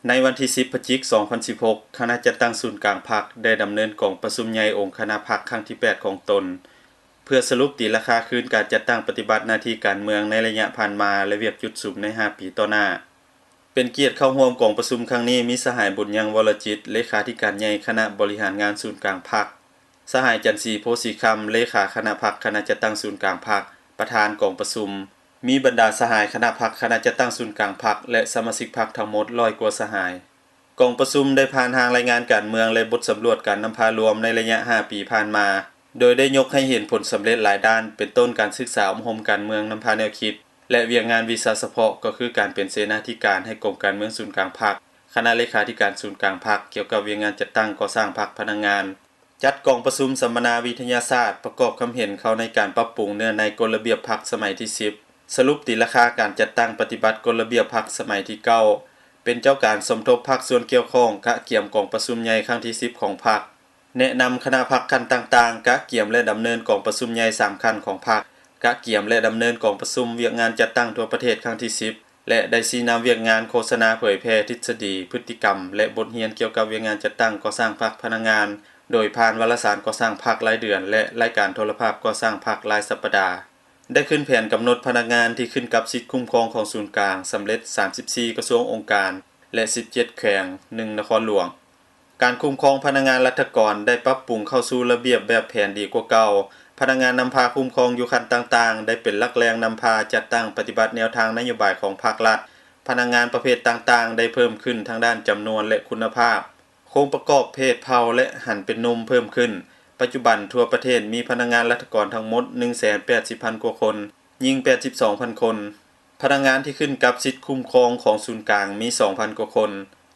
ໃນວັນທີສິບ ພະຈິກ ສອງພັນສິບຫົກ ຄະນະຈັດຕັ້ງສູນກາງພັກ ໄດ້ດຳເນີນກອງປະຊຸມໃຫຍ່ອົງຄະນະພັກຄັ້ງທີແປດຂອງຕົນ ເພື່ອສະຫຼຸບຕີລາຄາຄືນການຈັດຕັ້ງປະຕິບັດໜ້າທີ່ການເມືອງໃນໄລຍະຜ່ານມາ ແລະ ວຽກຈຸດສຸມໃນຫ້າປີຕໍ່ໜ້າ. ເປັນກຽດເຂົ້າຮ່ວມກອງປະຊຸມຄັ້ງນີ້ ມີສະຫາຍ ບຸນຍັງ ວໍລະຈິດ ເລຂາທິການໃຫຍ່ຄະນະບໍລິຫານງານສູນກາງພັກ, ສະຫາຍ ຈັນສີ ໂພສີຄຳ ເລຂາຄະນະພັກຄະນະຈັດຕັ້ງສູນກາງພັກ ປະທານກອງປະຊຸມ, ມີບັນດາສະຫາຍຄະນະພັກຄະນະຈັດຕັ້ງສູນກາງພັກ ແລະ ສະມາຊິກພັກທັງໝົດຮ້ອຍກວ່າສະຫາຍ. ກອງປະຊຸມໄດ້ຜ່ານຮ່າງລາຍງານການເມືອງ ແລະ ບົດສຳຫຼວດການນຳພາລວມໃນໄລຍະຫ້າປີຜ່ານມາ, ໂດຍໄດ້ຍົກໃຫ້ເຫັນຜົນສຳເລັດຫຼາຍດ້ານ ເປັນຕົ້ນການສຶກສາອົບຮົມການເມືອງນຳພາແນວຄິດ ແລະ ວຽກງານວິຊາສະເພາະ ກໍຄືການເປັນເສນາທິການໃຫ້ກົມການເມືອງສູນກາງພັກ, ຄະນະເລຂາທິການສູນກາງພັກ ກ່ຽວກັບວຽກງານຈັດຕັ້ງກໍ່ສ້າງພັກພະນັກງານ, ຈັດກອງປະຊຸມສຳມະນາວິທະຍາສາດ ປະກອບຄຳເຫັນເຂົ້າໃນການປັບປຸງເນື້ອໃນກົດລະບຽບພັກສະໄໝທີສິບ, ສະຫຼຸບຕີລາຄາການຈັດຕັ້ງປະຕິບັດກົດລະບຽບພັກສະໄໝທີເກົ້າ, ເປັນເຈົ້າການສົມທົບພາກສ່ວນກ່ຽວຂ້ອງ ກະກຽມກອງປະຊຸມໃຫຍ່ຄັ້ງທີສິບຂອງພັກ, ແນະນຳຄະນະພັກຂັ້ນຕ່າງໆ, ກະກຽມ ແລະ ດຳເນີນກອງປະຊຸມໃຫຍ່ສາມຂັ້ນຂອງພັກ, ກະກຽມ ແລະ ດຳເນີນກອງປະຊຸມວຽກງານຈັດຕັ້ງທົ່ວປະເທດຄັ້ງທີສິບ ແລະ ໄດ້ຊີ້ນຳວຽກງານໂຄສະນາເຜີຍແຜ່ທິດສະດີ, ພຶດຕິກຳ ແລະ ບົດຮຽນກ່ຽວກັບວຽກງານຈັດຕັ້ງກໍ່ສ້າງພັກພະນັກງານ ໂດຍຜ່ານວາລະສານກໍ່ສ້າງພັກລາຍເດືອນ ແລະ ລາຍການໂທລະພາບກໍ່ສ້າງພັກລາຍສັບປະດາ. ໄດ້ຂຶ້ນແຜນກຳນົດພະນັກງານທີ່ຂຶ້ນກັບສິດຄຸ້ມຄອງຂອງສູນກາງສຳເລັດສາມສິບສີ່ກະຊວງອົງການ ແລະ ສິບເຈັດແຂວງ, ໜຶ່ງນະຄອນຫຼວງ. ການຄຸ້ມຄອງພະນັກງານລັດຖະກອນໄດ້ປັບປຸງເຂົ້າສູ່ລະບຽບແບບແຜນດີກວ່າເກົ່າ. ພະນັກງານນຳພາຄຸ້ມຄອງຢູ່ຂັ້ນຕ່າງໆ ໄດ້ເປັນຫຼັກແຫຼ່ງນຳພາຈັດຕັ້ງປະຕິບັດແນວທາງນະໂຍບາຍຂອງພັກລັດ. ພະນັກງານປະເພດຕ່າງໆ ໄດ້ເພີ່ມຂຶ້ນທາງດ້ານຈຳນວນ ແລະ ຄຸນນະພາບ. ໂຄງປະກອບເພດເຜົ່າ ແລະ ຫັນເປັນໜຸ່ມເພີ່ມຂຶ້ນ. ປັດຈຸບັນທົ່ວປະເທດມີພະນັກງານລັດຖະກອນທັງໝົດໜຶ່ງແສນແປດສິບພັນກວ່າຄົນ, ຍິງແປດສິບສອງພັນຄົນ. ພະນັກງານທີ່ຂຶ້ນກັບສິດຄຸ້ມຄອງຂອງສູນກາງມີສອງພັນກວ່າຄົນ.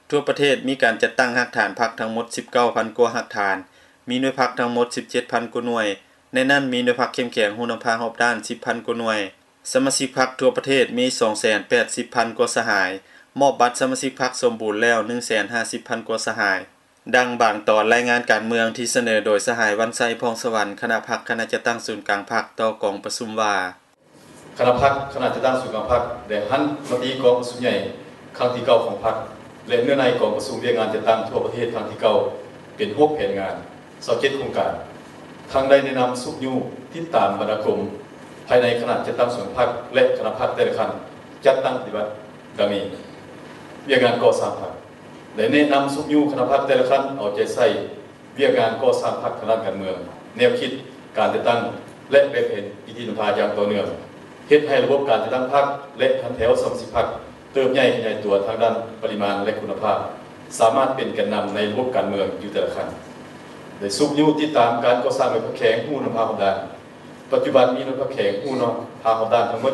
ທົ່ວປະເທດມີການຈັດຕັ້ງຮາກຖານພັກທັງໝົດສິບເກົ້າພັນກວ່າຮາກຖານ, ມີໜ່ວຍພັກທັງໝົດສິບເຈັດພັນກວ່າໜ່ວຍ, ໃນນັ້ນມີໜ່ວຍພັກເຂັ້ມແຂງຮູ້ນຳພາຮອບດ້ານສິບພັນກວ່າໜ່ວຍ, ສະມາຊິກພັກທົ່ວປະເທດມີສອງແສນແປດສິບພັນກວ່າສະຫາຍ, ມອບບັດສະມາຊິກພັກສົມບູນແລ້ວໜຶ່ງແສນຫ້າສິບພັນກວ່າສະຫາຍ. ດັ່ງບາງຕອນລາຍງານການເມືອງທີ່ສະເໜີໂດຍສະຫາຍ ວັນໄຊ ພອງສະຫວັນ ຄະນະພັກຄະນະຈັດຕັ້ງສູນກາງພັກຕໍ່ກອງປະຊຸມວ່າ, ຄະນະພັກຄະນະຈັດຕັ້ງສູນກາງພັກໄດ້ຫັນມະຕິກອງປະຊຸມໃຫຍ່ຄັ້ງທີເກົ້າຂອງພັກ ແລະ ເນື້ອໃນກອງປະຊຸມວຽກງານຈັດຕັ້ງທົ່ວປະເທດຄັ້ງທີເກົ້າເປັນຫົກແຜນງານ ຊາວເຈັດໂຄງການ, ທັງໄດ້ແນະນຳຊຸກຍູ້ຕິດຕາມບັນດາກົມພາຍໃນຄະນະຈັດຕັ້ງສູນກາງພັກ ແລະ ຄະນະພັກແຕ່ລະຂັ້ນຈັດຕັ້ງປະຕິບັດ ດັ່ງນີ້: ວຽກງານກໍ່ສ້າງພັກ ໄດ້ແນະນຳຊຸກຍູ້ຄະນະພັກແຕ່ລະຂັ້ນເອົາໃຈໃສ່ວຽກງານກໍ່ສ້າງພັກທາງດ້ານການເມືອງ, ແນວຄິດການຈັດຕັ້ງ ແລະ ແປບແຜນວິທີນຳພາຢ່າງຕໍ່ເນື່ອງ, ເຮັດໃຫ້ລະບົບການຈັດຕັ້ງພັກ ແລະ ຂັ້ນແຖວສະມາຊິກພັກເຕີບໃຫຍ່ຂະຫຍາຍຕົວທາງດ້ານປະລິມານ ແລະ ຄຸນນະພາບ, ສາມາດເປັນແກນນຳໃນລະບົບການເມືອງຢູ່ແຕ່ລະຂັ້ນ. ໄດ້ຊຸກຍູ້ຕິດຕາມການກໍ່ສ້າງໜ່ວຍພັກແຂງຮູ້ນຳພາຮອບດ້ານ, ປັດຈຸບັນມີໜ່ວຍພັກແຂງຮູ້ນຳພາຮອບດ້ານທັງໝົດ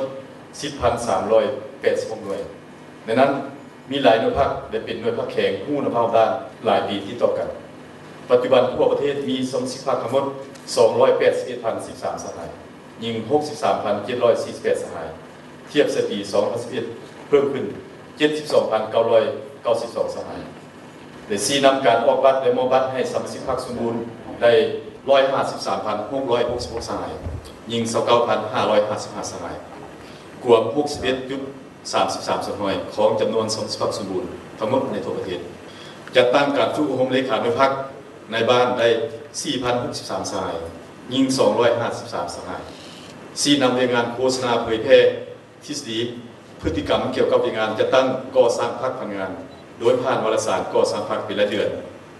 ສິບພັນສາມຮ້ອຍແປດສິບຫົກໜ່ວຍ, ໃນນັ້ນມີຫຼາຍໜ່ວຍພັກໄດ້ເປັນໜ່ວຍພັກແຂງຮູ້ນຳພາຮອບດ້ານຫຼາຍປີຕິດຕໍ່ກັນ. ປັດຈຸບັນທົ່ວປະເທດມີສະມາຊິກພັກທັງໝົດສອງຮ້ອຍແປດສິບເອັດພັນສິບສາມສະຫາຍ, ຍິງຫົກສິບສາມພັນເຈັດຮ້ອຍສີ່ສິບແປດສະຫາຍ, ທຽບໃສ່ປີສອງພັນສິບເອັດ ເພີ່ມຂຶ້ນເຈັດສິບສອງພັນເກົ້າຮ້ອຍເກົ້າສິບສອງສະຫາຍ. ໄດ້ຊີ້ນຳການອອກບັດ ແລະ ມອບບັດໃຫ້ສະມາຊິກພັກສົມບູນໄດ້ຮ້ອຍຫ້າສິບສາມພັນຫົກຮ້ອຍຫົກສິບຫົກສະຫາຍ, ຍິງຊາວເກົ້າພັນຫ້າຮ້ອຍຫ້າສິບຫ້າສະຫາຍ, ກວມຫົກສິບເອັດຈຸດສາມສິບສາມສ່ວນຮ້ອຍຂອງຈຳນວນສະມາຊິກພັກສົມບູນທັງໝົດໃນທົ່ວປະເທດ. ຈັດຕັ້ງການຝຶກອົບຮົມເລຂາໜ່ວຍພັກໃນບ້ານໄດ້ສີ່ພັນຫົກສິບສາມສະຫາຍ, ຍິງສອງຮ້ອຍຫ້າສິບສາມສະຫາຍ. ຊີ້ນຳວຽກງານໂຄສະນາເຜີຍແຜ່ ທິດສະດີ ພຶດຕິກຳກ່ຽວກັບວຽກງານຈັດຕັ້ງກໍ່ສ້າງພັກພະນັກງານ ໂດຍຜ່ານວາລະສານກໍ່ສ້າງພັກເປັນລາຍເດືອນ,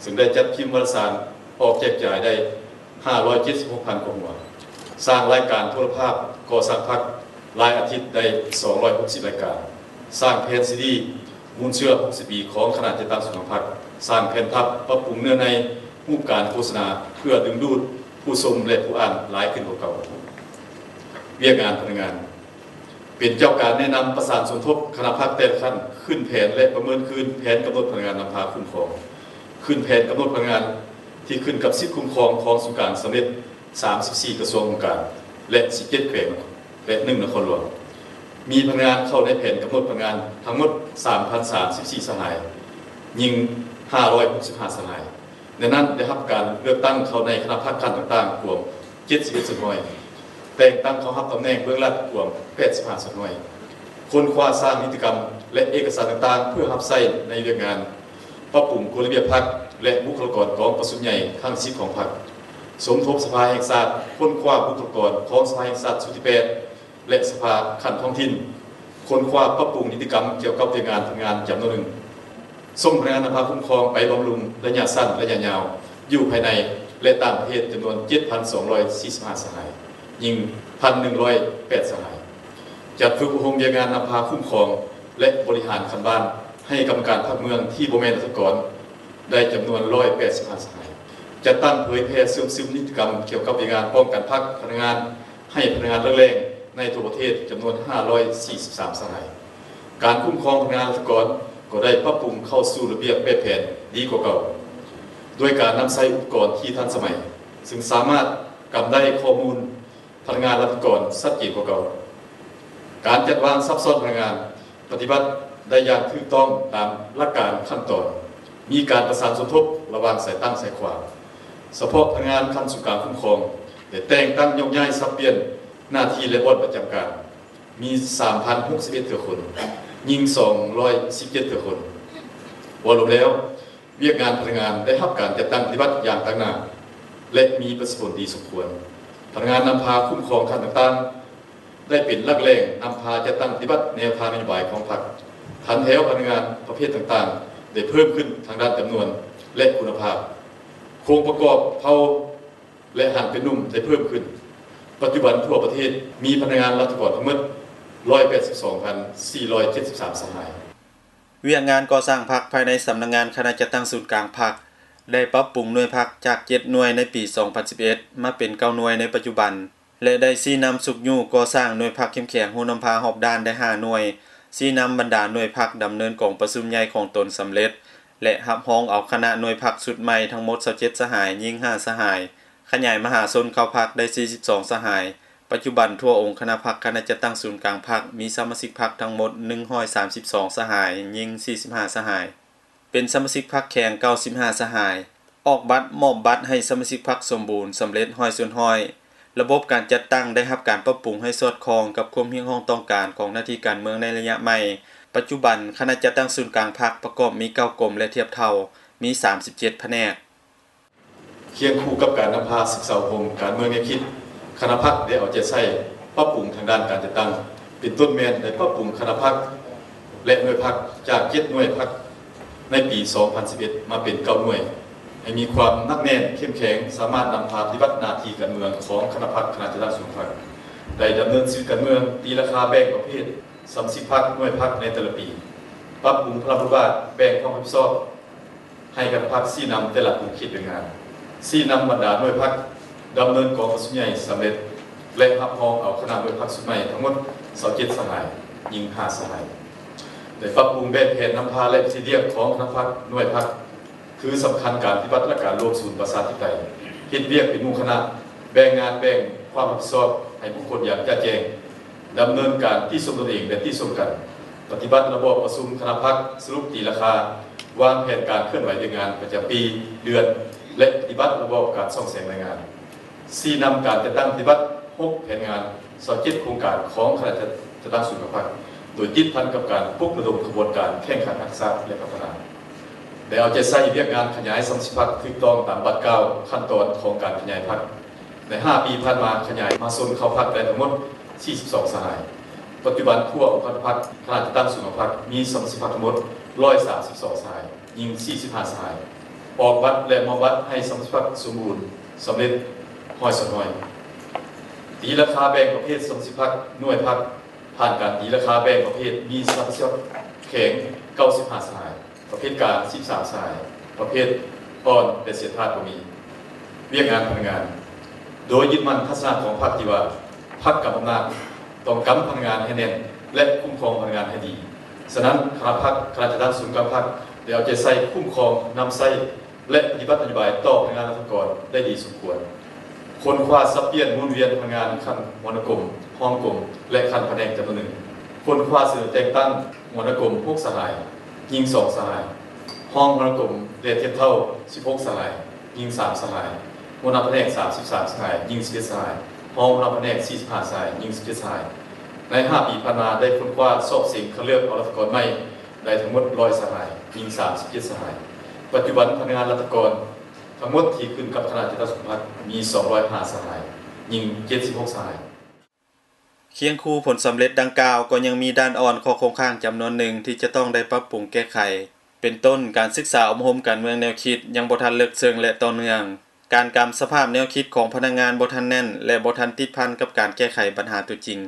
ເຊິ່ງໄດ້ຈັດພິມວາລະສານອອກແຈກຈ່າຍໄດ້ຫ້າຮ້ອຍເຈັດສິບຫົກພັນກວ່າຫົວ, ສ້າງລາຍການໂທລະພາບກໍ່ສ້າງພັກລາຍອາທິດໄດ້ສອງຮ້ອຍຫົກສິບລາຍການ, ສ້າງແຜ່ນຊີດີມູນເຊື້ອຫົກສິບປີຂອງຄະນະຈັດຕັ້ງສູນກາງພັກ, ສ້າງແຜ່ນພັບປັບປຸງເນື້ອໃນຮູບການໂຄສະນາເພື່ອດຶງດູດຜູ້ຊົມ ແລະ ຜູ້ອ່ານຫຼາຍຂຶ້ນກວ່າເກົ່າ. ວຽກງານພະນັກງານ ເປັນເຈົ້າການແນະນຳປະສານສົມທົບຄະນະພັກແຕ່ລະຂັ້ນ, ຂຶ້ນແຜນ ແລະ ປະເມີນຄືນແຜນກຳນົດພະນັກງານນຳພາຄຸ້ມຄອງ, ຂຶ້ນແຜນກຳນົດພະນັກງານທີ່ຂຶ້ນກັບສິດຄຸ້ມຄອງຂອງສູນກາງສຳເລັດສາມສິບສີ່ກະຊວງອົງການ ແລະ ສິບເຈັດແຂວງ ແລະ ໜຶ່ງນະຄອນຫຼວງ. ມີພະນັກງານເຂົ້າໃນແຜນກຳນົດພະນັກງານທັງໝົດສາມພັນສາມສິບສີ່ສະຫາຍ, ຍິງຫ້າຮ້ອຍຫົກສິບຫ້າສະຫາຍ. ໃນນັ້ນໄດ້ຮັບການເລືອກຕັ້ງເຂົ້າໃນຄະນະພັກຂັ້ນຕ່າງໆກວມເຈັດສິບເອັດສ່ວນຮ້ອຍ, ແຕ່ງຕັ້ງເຂົ້າຮັບຕຳແໜ່ງເບື້ອງຫຼັກກວມແປດສິບຫ້າສ່ວນຮ້ອຍ, ຄົ້ນຄວ້າສ້າງນິຕິກຳ ແລະ ເອກະສານຕ່າງໆ ເພື່ອຮັບໃຊ້ໃນວຽກງານປັບປຸງກົດລະບຽບພັກ ແລະ ບຸກຄະລາກອນກອງປະຊຸມໃຫຍ່ຄັ້ງສິບຂອງພັກ, ສົມທົບສະພາແຫ່ງຊາດ, ຄົ້ນຄວ້າບຸກຄະລາກອນຂອງສະພາແຫ່ງຊາດຊຸດທີແປດ ແລະ ສະພາຂັ້ນທ້ອງຖິ່ນ, ຄົ້ນຄວ້າປັບປຸງນິຕິກຳກ່ຽວກັບວຽກງານພະນັກງານຈຳນວນໜຶ່ງ, ສົ່ງພະນັກງານນຳພາຄຸ້ມຄອງໄປບຳລຸງໄລຍະສັ້ນ, ໄລຍະຍາວ ຢູ່ພາຍໃນ ແລະ ຕ່າງປະເທດຈຳນວນເຈັດພັນສອງຮ້ອຍສີ່ສິບຫ້າສະຫາຍ, ຍິງໜຶ່ງພັນໜຶ່ງຮ້ອຍແປດສະຫາຍ, ຈັດຝຶກອົບຮົມວຽກງານນຳພາຄຸ້ມຄອງ ແລະ ບໍລິຫານຂັ້ນບ້ານໃຫ້ກຳມະການພັກເມືອງທີ່ບໍ່ແມ່ນລັດຖະກອນໄດ້ຈຳນວນຮ້ອຍແປດສິບຫ້າສະຫາຍ, ຈັດຕັ້ງເຜີຍແຜ່ເຊື່ອມຊຶມນິຕິກຳກ່ຽວກັບວຽກງານປ້ອງກັນພັກພະນັກງານ ໃຫ້ພະນັກງານຫຼັກແຫຼ່ງໃນທົ່ວປະເທດຈຳນວນຫ້າຮ້ອຍສີ່ສິບສາມສະຫາຍ. ການຄຸ້ມຄອງພະນັກງານລັດຖະກອນກໍໄດ້ປັບປຸງເຂົ້າສູ່ລະບຽບແບບແຜນດີກວ່າເກົ່າ, ດ້ວຍການນຳໃຊ້ອຸປະກອນທີ່ທັນສະໄໝ, ເຊິ່ງສາມາດກຳໄດ້ຂໍ້ມູນພະນັກງານລັດຖະກອນຊັດເຈນກວ່າເກົ່າ. ການຈັດວາງຊັບຊ້ອນພະນັກງານ ປະຕິບັດໄດ້ຢ່າງຖືກຕ້ອງຕາມຫຼັກການຂັ້ນຕອນ, ມີການປະສານສົມທົບລະຫວ່າງສາຍຕັ້ງສາຍຂວາງ, ສະເພາະພະນັກງານຂັ້ນສູນກາງຄຸ້ມຄອງ ແລະ ແຕ່ງຕັ້ງໂຍກຍ້າຍສັບປ່ຽນໜ້າທີ່ ແລະ ບ່ອນປະຈຳການ ມີສາມພັນຫົກສິບເອັດເທື່ອຄົນ, ຍິງສອງຮ້ອຍສິບເຈັດເທື່ອຄົນ. ເວົ້າລວມແລ້ວ, ວຽກງານພະນັກງານໄດ້ຮັບການຈັດຕັ້ງປະຕິບັດຢ່າງຕັ້ງໜ້າ ແລະ ມີປະສິດທິຜົນດີສົມຄວນ. ພະນັກງານນຳພາຄຸ້ມຄອງຂັ້ນຕ່າງໆ ໄດ້ເປັນຫຼັກແຫຼ່ງນຳພາຈັດຕັ້ງປະຕິບັດແນວທາງນະໂຍບາຍຂອງພັກ, ຖັນແຖວພະນັກງານປະເພດຕ່າງໆ ໄດ້ເພີ່ມຂຶ້ນທາງດ້ານຈຳນວນ ແລະ ຄຸນນະພາບ, ໂຄງປະກອບເຜົ່າ ແລະ ຫັນເປັນໜຸ່ມໄດ້ເພີ່ມຂຶ້ນ. ປັດຈຸບັນທົ່ວປະເທດມີພະນັກງານລັດຖະກອນທັງໝົດຮ້ອຍແປດສິບສອງພັນສີ່ຮ້ອຍເຈັດສິບສາມສະຫາຍ. ວຽກງານກໍ່ສ້າງພັກພາຍໃນສຳນັກງານຄະນະຈັດຕັ້ງສູນກາງພັກ ໄດ້ປັບປຸງໜ່ວຍພັກຈາກເຈັດໜ່ວຍໃນປີສອງພັນສິບເອັດ ມາເປັນເກົ້າໜ່ວຍໃນປັດຈຸບັນ ແລະ ໄດ້ຊີ້ນຳຊຸກຍູ້ກໍ່ສ້າງໜ່ວຍພັກເຂັ້ມແຂງຮູ້ນຳພາຮອບດ້ານໄດ້ຫ້າໜ່ວຍ, ຊີ້ນຳບັນດາໜ່ວຍພັກດຳເນີນກອງປະຊຸມໃຫຍ່ຂອງຕົນສຳເລັດ ແລະ ຮັບຮອງເອົາຄະນະໜ່ວຍພັກຊຸດໃໝ່ທັງໝົດຊາວເຈັດສະຫາຍ, ຍິງຫ້າສະຫາຍ, ຂະຫຍາຍມະຫາຊົນເຂົ້າພັກໄດ້ສີ່ສິບສອງສະຫາຍ. ປັດຈຸບັນທົ່ວອົງຄະນະພັກຄະນະຈັດຕັ້ງສູນກາງພັກ ມີສະມາຊິກພັກທັງໝົດໜຶ່ງຮ້ອຍສາມສິບສອງສະຫາຍ, ຍິງສີ່ສິບຫ້າສະຫາຍ. ເປັນສະມາຊິກພັກແຂງເກົ້າສິບຫ້າສະຫາຍ, ອອກບັດມອບບັດໃຫ້ສະມາຊິກພັກສົມບູນສຳເລັດຮ້ອຍສ່ວນຮ້ອຍ. ລະບົບການຈັດຕັ້ງໄດ້ຮັບການປັບປຸງໃຫ້ສອດຄ່ອງກັບຄວາມຮຽກຮ້ອງຕ້ອງການຂອງໜ້າທີ່ການເມືອງໃນໄລຍະໃໝ່. ປັດຈຸບັນຄະນະຈັດຕັ້ງສູນກາງພັກປະກອບມີເກົ້າກົມ ແລະ ທຽບເທົ່າ, ມີສາມສິບເຈັດພະແນກ. ຄຽງຄູ່ກັບການນຳພາສຶກສາອົບຮົມການເມືອງແນວຄິດ, ຄະນະພັກໄດ້ເອົາໃຈໃສ່ປັບປຸງທາງດ້ານການຈັດຕັ້ງ, ເປັນຕົ້ນແມ່ນໄດ້ປັບປຸງຄະນະພັກ ແລະ ໜ່ວຍພັກຈາກເຈັດໜ່ວຍພັກໃນປີສອງພັນສິບເອັດ ມາເປັນເກົ້າໜ່ວຍ, ໃຫ້ມີຄວາມໜັກແໜ້ນເຂັ້ມແຂງ, ສາມາດນຳພາປະຕິບັດໜ້າທີ່ການເມືອງຂອງຄະນະພັກ, ຄະນະຈັດຕັ້ງສູນພັກ, ໄດ້ດຳເນີນຊີວິດການເມືອງ, ຕີລາຄາແບ່ງປະເພດສະມາຊິກພັກ, ໜ່ວຍພັກໃນແຕ່ລະປີ, ປັບປຸງພາລະບົດບາດ, ແບ່ງຄວາມຮັບຜິດຊອບ, ໃຫ້ຄະນະພັກຊີ້ນຳແຕ່ລະຂົງເຂດວຽກງານ, ຊີ້ນຳບັນດາໜ່ວຍພັກດຳເນີນກອງປະຊຸມໃຫຍ່ສຳເລັດ ແລະ ຮັບຮອງເອົາຄະນະໜ່ວຍພັກຊຸດໃໝ່ທັງໝົດຊາວເຈັດສະຫາຍ, ຍິງຫ້າສະຫາຍ. ໄດ້ປັບປຸງແບບແຜນນຳພາ ແລະ ວິທີວຽກຂອງຄະນະພັກ, ໜ່ວຍພັກ, ຄືສຳຄັນການປະຕິບັດຫຼັກການລວມສູນປະຊາທິປະໄຕ, ເຮັດວຽກເປັນໝູ່ຄະນະ, ແບ່ງງານ, ແບ່ງຄວາມຮັບຜິດຊອບໃຫ້ບຸກຄົນຢ່າງຈະແຈ້ງ, ດຳເນີນການຕິຊົມຕົນເອງ ແລະ ຕິຊົມກັນ, ປະຕິບັດລະບອບປະຊຸມຄະນະພັກ, ສະຫຼຸບຕີລາຄາ, ວາງແຜນການເຄື່ອນໄຫວວຽກງານປະຈຳປີ, ເດືອນ ແລະ ປະຕິບັດລະບອບການສ່ອງແສງລາຍງານ, ຊີ້ນຳການຈັດຕັ້ງປະຕິບັດຫົກແຜນງານ, ຊາວເຈັດໂຄງການຂອງຄະນະຈັດຕັ້ງສູນກາງພັກ, ໂດຍຕິດພັນກັບການປຸກລະດົມຂະບວນການແຂ່ງຂັນຮັກສາ ແລະ ພັດທະນາ. ໄດ້ເອົາໃຈໃສ່ວຽກງານຂະຫຍາຍສະມາຊິກພັກຖືກຕ້ອງຕາມບາດກ້າວຂັ້ນຕອນຂອງການຂະຫຍາຍພັກ. ໃນຫ້າປີຜ່ານມາ, ຂະຫຍາຍມະຫາຊົນເຂົ້າພັກໄດ້ທັງໝົດສີ່ສິບສອງສະຫາຍ. ປັດຈຸບັນທົ່ວອົງຄານຸພັກຄະນະຈັດຕັ້ງສູນກາງພັກມີສະມາຊິກພັກທັງໝົດຮ້ອຍສາມສິບສອງສະຫາຍ, ຍິງສີ່ສິບຫ້າສະຫາຍ. ອອກບັດ ແລະ ມອບບັດໃຫ້ສະມາຊິກພັກສົມບູນສຳເລັດຮ້ອຍສ່ວນຮ້ອຍ. ຕີລາຄາແບ່ງປະເພດສະມາຊິກພັກ, ໜ່ວຍພັກ, ຜ່ານການຕີລາຄາແບ່ງປະເພດ ມີສະມາຊິກພັກແຂງເກົ້າສິບຫ້າສະຫາຍ, ປະເພດກາງສິບສາມສະຫາຍ, ປະເພດອ່ອນ ແລະ ເສຍທາດບໍ່ມີ. ວຽກງານພະນັກງານ ໂດຍຍຶດໝັ້ນທັດສະນະຂອງພັກທີ່ວ່າ ພັກກຳອຳນາດຕ້ອງກຳພະນັກງານໃຫ້ແໜ້ນ ແລະ ຄຸ້ມຄອງພະນັກງານໃຫ້ດີ. ສະນັ້ນ, ຄະນະພັກ, ຄະນະຈັດຕັ້ງສູນກາງພັກ ໄດ້ເອົາໃຈໃສ່ຄຸ້ມຄອງ, ນຳໃຊ້ ແລະ ປະຕິບັດນະໂຍບາຍຕໍ່ພະນັກງານລັດຖະກອນໄດ້ດີສົມຄວນ. ຄົ້ນຄວ້າສັບປ່ຽນໝູນວຽນພະນັກງານຂັ້ນຫົວໜ້າກົມ, ຮອງກົມ ແລະ ຂັ້ນພະແນກຈຳນວນໜຶ່ງ. ຄົ້ນຄວ້າສະເໜີແຕ່ງຕັ້ງຫົວໜ້າກົມຫົກສະຫາຍ, ຍິງສອງສະຫາຍ, ຮອງຫົວໜ້າກົມ ແລະ ທຽບເທົ່າສິບຫົກສະຫາຍ, ຍິງສາມສະຫາຍ, ຫົວໜ້າພະແນກສາມສິບສາມສະຫາຍ, ຍິງສິບເອັດສະຫາຍ, ຮອງຫົວໜ້າພະແນກສີ່ສິບຫ້າສະຫາຍ, ຍິງສິບເຈັດສະຫາຍ. ໃນຫ້າປີຜ່ານມາ ໄດ້ຄົ້ນຄວ້າສອບເສັງຄັດເລືອກເອົາລັດຖະກອນໃໝ່ໄດ້ທັງໝົດຮ້ອຍສະຫາຍ, ຍິງສາມສິບເຈັດສະຫາຍ. ປັດຈຸບັນພະນັກງານລັດຖະກອນທັງໝົດທີ່ຂຶ້ນກັບຄະນະຈັດຕັ້ງສູນກາງພັກມີສອງຮ້ອຍຫ້າສະຫາຍ, ຍິງເຈັດສິບຫົກສະຫາຍ. ຄຽງຄູ່ຜົນສຳເລັດດັ່ງກ່າວ ກໍຍັງມີດ້ານອ່ອນ, ຂໍ້ຄົງຄ້າງຈຳນວນໜຶ່ງທີ່ຈະຕ້ອງໄດ້ປັບປຸງແກ້ໄຂ, ເປັນຕົ້ນ ການສຶກສາອົບຮົມການເມືອງແນວຄິດຍັງບໍ່ທັນເລິກເຊິ່ງ ແລະ ຕໍ່ເນື່ອງ, ການກຳສະພາບແນວຄິດຂອງພະນັກງານບໍ່ທັນແໜ້ນ ແລະ ບໍ່ທັນຕິດພັນກັບການແກ້ໄຂບັນຫາຕົວຈິງ.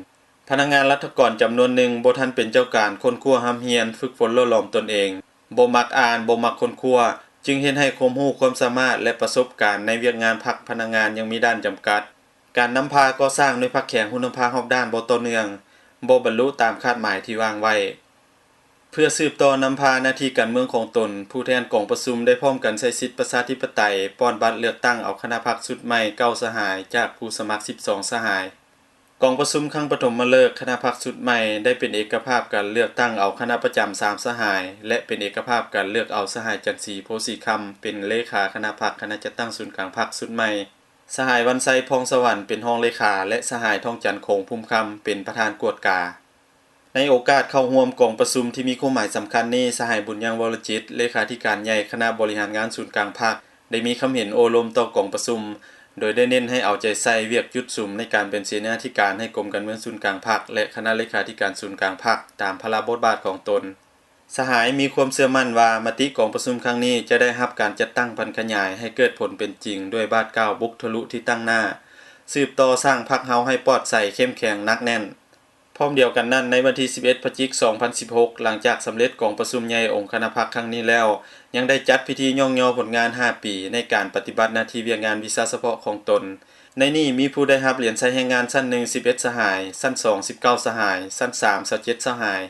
ພະນັກງານລັດຖະກອນຈຳນວນໜຶ່ງບໍ່ທັນເປັນເຈົ້າການຄົ້ນຄວ້າຮ່ຳຮຽນ, ຝຶກຝົນຫຼໍ່ຫຼອມຕົນເອງ, ບໍ່ມັກອ່ານ, ບໍ່ມັກຄົ້ນຄວ້າ, ຈຶ່ງເຮັດໃຫ້ຄວາມຮູ້ຄວາມສາມາດ ແລະ ປະສົບການໃນວຽກງານພັກພະນັກງານຍັງມີດ້ານຈຳກັດ. ການນຳພາກໍ່ສ້າງໜ່ວຍພັກແຂງຮຸນນຳພາຮອບດ້ານບໍ່ຕໍ່ເນື່ອງ, ບໍ່ບັນລຸຕາມຄາດໝາຍທີ່ວາງໄວ້. ເພື່ອສືບຕໍ່ນຳພາໜ້າທີ່ການເມືອງຂອງຕົນ, ຜູ້ແທນກອງປະຊຸມໄດ້ພ້ອມກັນໃຊ້ສິດປະຊາທິປະໄຕ, ປ້ອນບັດເລືອກຕັ້ງເອົາຄະນະພັກຊຸດໃໝ່ເກົ້າສະຫາຍ ຈາກຜູ້ສະໝັກສິບສອງສະຫາຍ. ກອງປະຊຸມຄັ້ງປະຖົມມະເລີກ, ຄະນະພັກຊຸດໃໝ່ໄດ້ເປັນເອກະພາບກັນເລືອກຕັ້ງເອົາຄະນະປະຈຳສາມສະຫາຍ ແລະ ເປັນເອກະພາບກັນເລືອກເອົາສະຫາຍ ຈັນສີ ໂພສີຄຳ ເປັນເລຂາຄະນະພັກຄະນະຈັດຕັ້ງສູນກາງພັກຊຸດໃໝ່. ສະຫາຍ ວັນໄຊ ພອງສະຫວັນ ເປັນຮອງເລຂາ ແລະ ສະຫາຍ ທອງຈັນ ໂຂງພູມຄຳ ເປັນປະທານກວດກາ. ໃນໂອກາດເຂົ້າຮ່ວມກອງປະຊຸມທີ່ມີຄວາມໝາຍສຳຄັນນີ້, ສະຫາຍ ບຸນຍັງ ວໍລະຈິດ ເລຂາທິການໃຫຍ່ຄະນະບໍລິຫານງານສູນກາງພັກ ໄດ້ມີຄຳເຫັນໂອ້ລົມຕໍ່ກອງປະຊຸມ, ໂດຍໄດ້ເນັ້ນໃຫ້ເອົາໃຈໃສ່ວຽກຈຸດສຸມໃນການເປັນເສນາທິການໃຫ້ກົມການເມືອງສູນກາງພັກ ແລະ ຄະນະເລຂາທິການສູນກາງພັກ ຕາມພາລະບົດບາດຂອງຕົນ. ສະຫາຍມີຄວາມເຊື່ອໝັ້ນວ່າ ມະຕິກອງປະຊຸມຄັ້ງນີ້ຈະໄດ້ຮັບການຈັດຕັ້ງຜັນຂະຫຍາຍໃຫ້ເກີດຜົນເປັນຈິງດ້ວຍບາດກ້າວບຸກທະລຸທີ່ຕັ້ງໜ້າ, ສືບຕໍ່ສ້າງພັກເຮົາໃຫ້ປອດໃສ, ເຂັ້ມແຂງ, ໜັກແໜ້ນ. ພ້ອມດຽວກັນນັ້ນ, ໃນວັນທີສິບເອັດ ພະຈິກ ສອງພັນສິບຫົກ ຫຼັງຈາກສຳເລັດກອງປະຊຸມໃຫຍ່ອົງຄະນະພັກຄັ້ງນີ້ແລ້ວ, ຍັງໄດ້ຈັດພິທີຍ້ອງຍໍຜົນງານຫ້າປີໃນການປະຕິບັດໜ້າທີ່ວຽກງານວິຊາສະເພາະຂອງຕົນ. ໃນນີ້ມີຜູ້ໄດ້ຮັບຫຼຽນໄຊແຮງງານຊັ້ນໜຶ່ງ ສິບເອັດສະຫາຍ, ຊັ້ນສອງ ສິບເກົ້າສະຫາຍ, ຊັ້ນສາມ ຊາວເຈັດສະຫາຍ,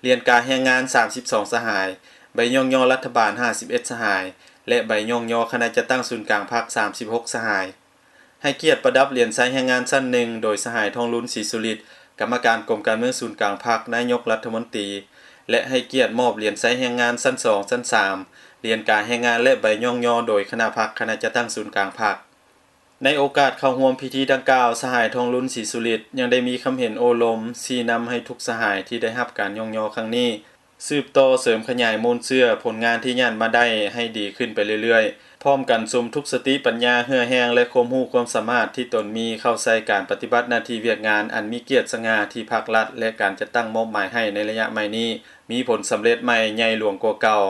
ຫຼຽນກາແຮງງານ ສາມສິບສອງສະຫາຍ, ໃບຍ້ອງຍໍລັດຖະບານ ຫ້າສິບເອັດສະຫາຍ ແລະ ໃບຍ້ອງຍໍຄະນະຈັດຕັ້ງສູນກາງພັກ ສາມສິບຫົກສະຫາຍ. ໃຫ້ກຽດປະດັບຫຼຽນໄຊແຮງງານຊັ້ນໜຶ່ງ ໂດຍສະຫາຍ ທອງລຸນ ສີສຸລິດ ກຳມະການກົມການເມືອງສູນກາງພັກ, ນາຍົກລັດຖະມົນຕີ ແລະ ໃຫ້ກຽດມອບຫຼຽນໄຊແຮງງານຊັ້ນສອງ, ຊັ້ນສາມ, ຫຼຽນກາແຮງງານ ແລະ ໃບຍ້ອງຍໍໂດຍຄະນະພັກຄະນະຈັດຕັ້ງສູນກາງພັກ. ໃນໂອກາດເຂົ້າຮ່ວມພິທີດັ່ງກ່າວ, ສະຫາຍ ທອງລຸນ ສີສຸລິດ ຍັງໄດ້ມີຄຳເຫັນໂອ້ລົມ, ຊີ້ນຳໃຫ້ທຸກສະຫາຍທີ່ໄດ້ຮັບການຍ້ອງຍໍຄັ້ງນີ້ ສືບຕໍ່ເສີມຂະຫຍາຍມູນເຊື້ອຜົນງານທີ່ຍາດມາໄດ້ໃຫ້ດີຂຶ້ນໄປເລື້ອຍໆ, ພ້ອມກັນຊົມທຸກສະຕິປັນຍາ, ເຫື່ອແຮງ ແລະ ຄວາມຮູ້ຄວາມສາມາດທີ່ຕົນມີເຂົ້າໃສ່ການປະຕິບັດໜ້າທີ່ວຽກງານອັນມີກຽດສະຫງ່າທີ່ພັກລັດ ແລະ ການຈັດຕັ້ງມອບໝາຍໃຫ້ໃນໄລຍະໃໝ່ນີ້ ມີຜົນສຳເລັດໃໝ່ໃຫຍ່ຫຼວງກວ່າເກົ່າ.